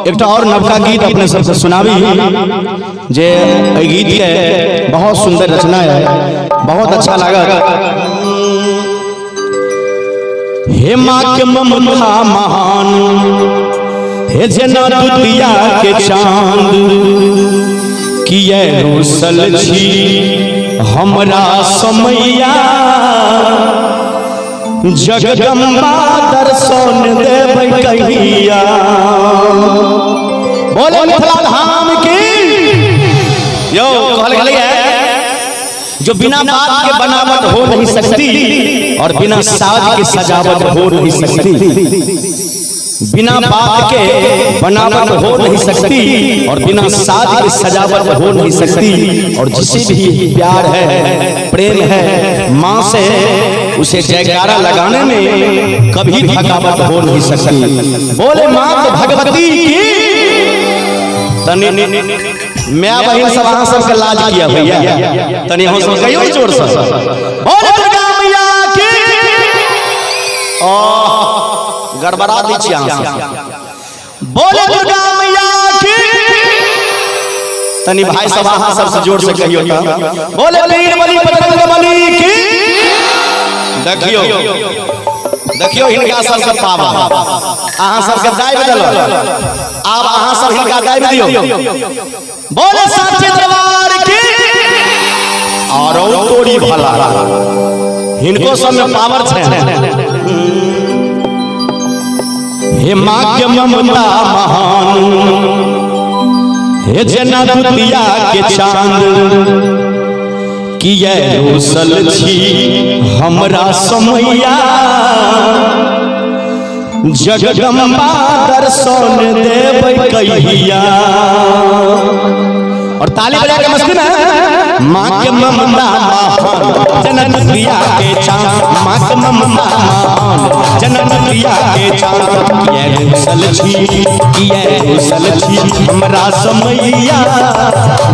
एकटा और नवका गीत अपने सबसे सुनाबी जे एहि गीत के बहुत सुंदर रचना है, बहुत अच्छा लागल। हे माँ के ममता महान, हे जेना दुतिया के चांद, किए रूसल छी हमरा समैया, जगदम्बा दर्शन देबै कहिया। बोले मिथिला धाम की। यो कहल गेलै है, जो बिना बात के बनावट हो नहीं सकती और बिना साज के सजावट हो नहीं सकती। बिना बात के बनावट हो नहीं सकती और बिना साज के सजावट हो नहीं सकती। और जिसे भी प्यार है, प्रेम है माँ से, उसे जयकारा लगाने में कभी थकावट हो नहीं सकती। बोले माँ तो भगवती की। तनी मैं बहिन सब अहाँ सबके लाज किया भैया, तनी हम सब कहियो जोर से बोले दुर्गा मैया की। ओ गड़बड़ा दै छी अहाँ सब। बोले दुर्गा मैया की। तनी भाई सब अहाँ सबसे जोर से कहियो त बोले वीर बलि बजरंग बलि की। देखियो देखियो हिनका सबके पावा, अहाँ सबके दाबि देलक, आब अहाँ सब हिनका दाबि दियौ। बोले साचे दरबार की। आरो तोरी भला हिनको सब में पावर छै। हे माँ के ममता महान, हे जेना दुतिया के चांद, किए रूसल छी हमरा समैया, जगदम्बा दर्शन देबै कहिया। और ताली बजा के मस्ती में माँ के ममता महान, जेना दुतिया के चांद, माँ के ममता महान, जेना दुतिया के चांद, किए रूसल छी, किए रूसल छी हमरा समैया,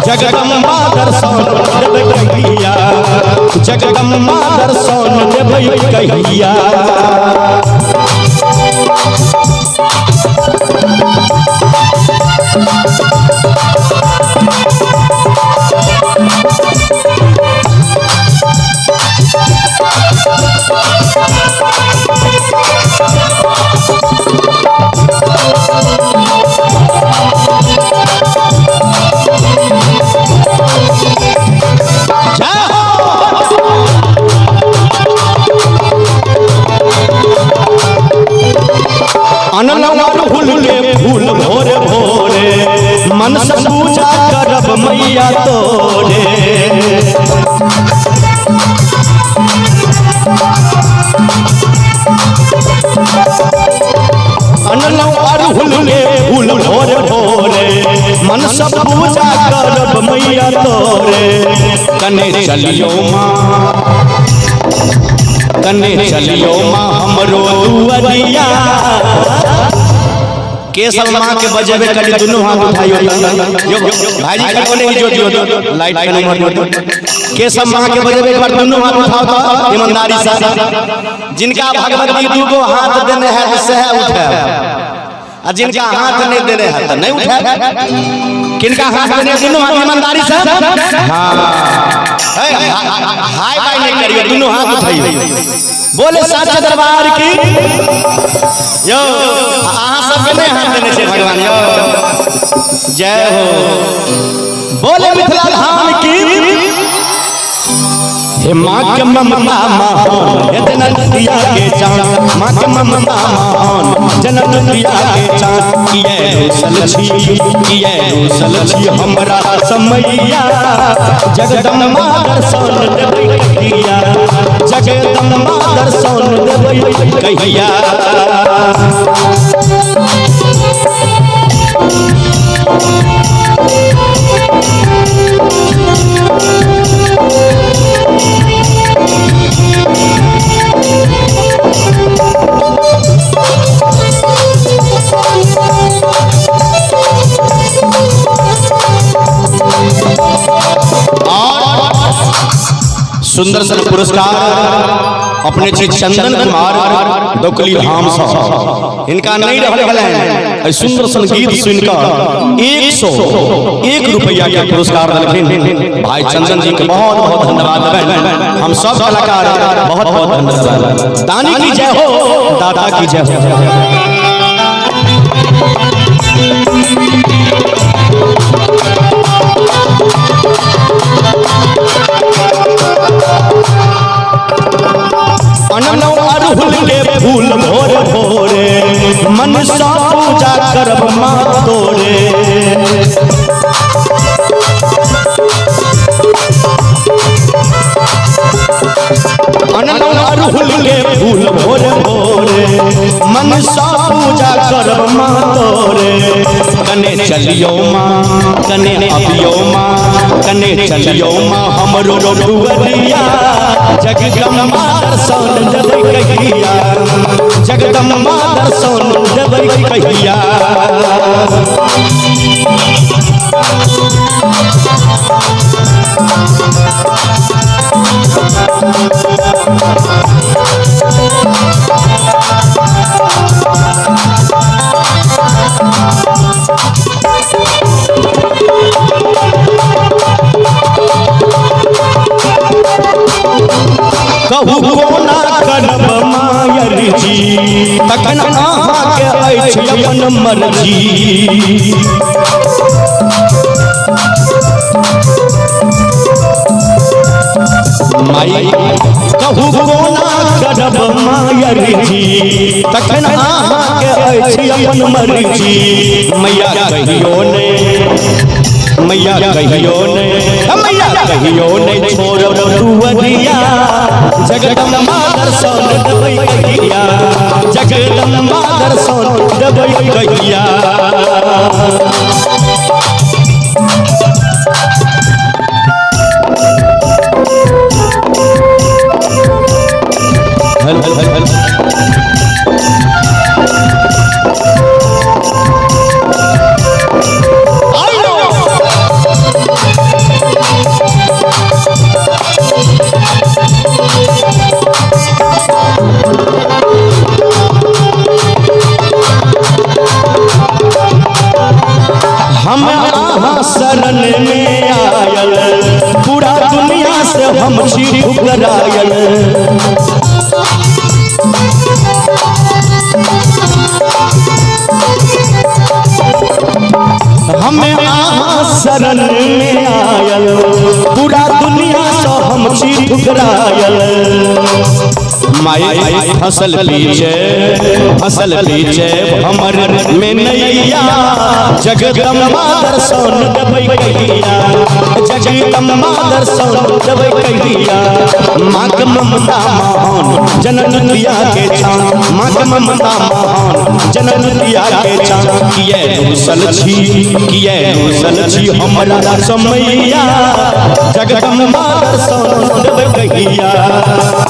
जगदम्बा दर्शन देबै कहिया, जगदम्बा दर्शन देबै कहिया। जय हो। अनलवर फूल के फूल भोरे भोरे, मन से पूजा करब मैया तोरे। अनलवर फूल के फूल भोरे भोरे, मन से पूजा करब मैया तोरे। कने चलियो माँ, कने चलियो माँ हमरो दुअरिया। के सब माँ के बजेबे कली दुनू हाथ उठाइयो। यो भाईजी के कोने ही जो दियो लाइट के नंबर। के सब माँ के बजेबे एक बार दुनू हाथ उठाओ तो ईमानदारी से। जिनका भगवती दूगो हाथ देने है तो सह उठाए, आ जिनका हाथ नहीं देने है तो नहीं उठाए। किनका हाथ देने दुनू हाथ ईमानदारी से? हाँ हाय बाय नहीं करियो, दुनू हाथ उठाइयो। बोले साचा दरबार की। यो अहाँ सबके नहीं हाथ देने छे भगवान। यो जय हो। बोले मिथिला धाम की। हे माँ के ममता महान, हे जेना दुतिया के चांद, माँ के ममता महान, जेना दुतिया के चांद, किए रूसल छी, किए रूसल छी हमरा समैया, जगदम्बा दर्शन देबै कहिया, जगदम्बा दर्शन देबै कहिया। और सुंदर सा पुरस्कार अपने छी चंदन कुमार दोकली धाम से इनका नहीं रहल गेलनि सुंदर सन गीत सुनकर 101 रुपया के पुरस्कार देलखिन। भाई चंदन जी के बहुत बहुत धन्यवाद देबनि। हम सब कलाकार बहुत बहुत धन्यवाद। दानी की जय हो, दाता की जय हो। अननो अरहुल के फूल भोर भोरे, मन सा पूजा करब माँ तोरे। अननो अरहुल के फूल भोर भोरे, मन सा पूजा करब माँ तोरे। कने चलियो माँ, कने अबियो माँ, कने चलियो माँ हमरो दुअरिया। जगदम्बा दर्शन देबै कहिया, जगदम्बा दर्शन देबै कहिया। कहू कोना करब मायर जी, तखन अहाँके अछि अपन मर्जी। माई कहू कोना करब मायर जी, तखन अहाँके अछि अपन मर्जी। मैया कहियो ने, मैया कहियो ने, मैया कहियो ने छोड़ब दुअरिया। जगदम्बा दर्शन देबै कहिया, जगदम्बा दर्शन देबै कहिया। हेलो हेलो हम आहा शरण में आयल, पूरा दुनिया से हम छी ठुकरायल। हम आहा शरण में आयल, पूरा दुनिया से हम छी ठुकरायल। माई फसल पीछे, फसल पीछे हमर में नैया। जगदम्बा दर्शन देबै कहिया, जगदम्बा दर्शन देबै कहिया। माँ के ममता महान जनन दिया के छान, माँ के ममता महान जनन दिया के छान। किए रुसल छी, किए रुसल छी हमरा समैया। जगदम्बा दर्शन देबै कहिया,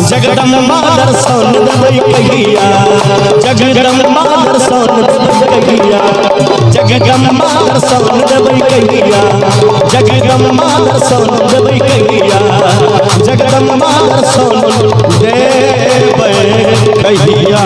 जगदम्बा दर्शन देबै कहिया, जगदम्बा दर्शन देबै कहिया, जगदम्बा दर्शन देबै कहिया, जगदम्बा दर्शन देबै कहिया, जगदम्बा दर्शन देबै कहिया।